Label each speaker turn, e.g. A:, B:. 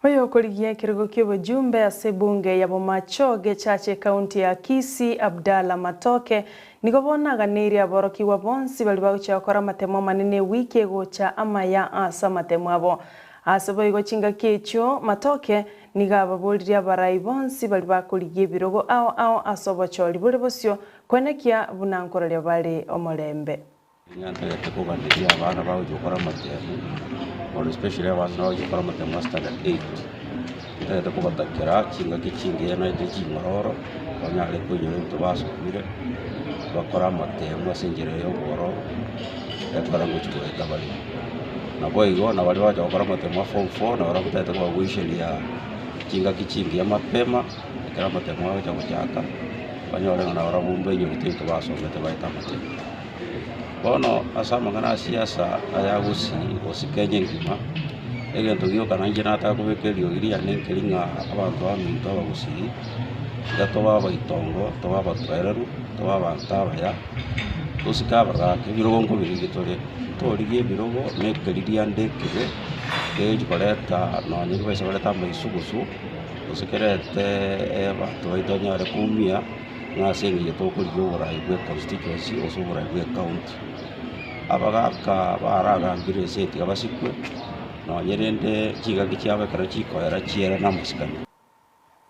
A: Oyokorigia ekerogo ki'obojumbe ase ebunge ya Bomachoge Church ekaunti ya Kisii Abdalla Matoke nigo bono aganeirie aborokigwa bonsi baria bagochia gokora amatemo amanene ewiki egocha amaya ase amatemo abo. Ase boigo chingaki echio Matoke nigo ababoririe abarai bonsi baria bakorigia ebirogo ao ao ase obochori bore bosio koenekia buna nkoraria bare omorembe.
B: Nigo ntagete kobaneria abana bagochia gokora amatemu, more especially abana bagochia gokora amatemu a standard eight, ntagete kobatakera chingaki chingiya naende ching'ororo, banyare koinyora ebinto basomire, bakore amatemu ase enchera ya obwororo, ekero ngochia goeta bare. Nabo igo na baria bagocha gokora amatemu a form four, nabo barabwo ntagete kobagoiseria chingaki chingiya mapema, ekero amatemu agocha gochaka, banyore ng'a nabarabwo mbainyorete ebinto basomete baete amatemu. Bono ase amang'ana a siasa aya gusii gose Kenya engima, egento gioka nainche nataka kobeka eriogi riane nkeri ng'a abanto baminto abagusii, tiga tobe abaitongo, tobe abatoereru, tobe abanto abaya, tosike abagaaka, ebirogo nkobirigia tore, ntorigie ebirogo na ekeriria ande ekebe, kegochi koreta nonye kebaise koreta amaisugusu, gose kerete abanto baito banyare koumia. Ng'a ase engencho tokorigia oborai bwe constituency gose oborai bwe county. Abagaka baragambire ense eye tiga basikwe, nonye rende chingaki chiabo ekero chikoera chiere na amasikani.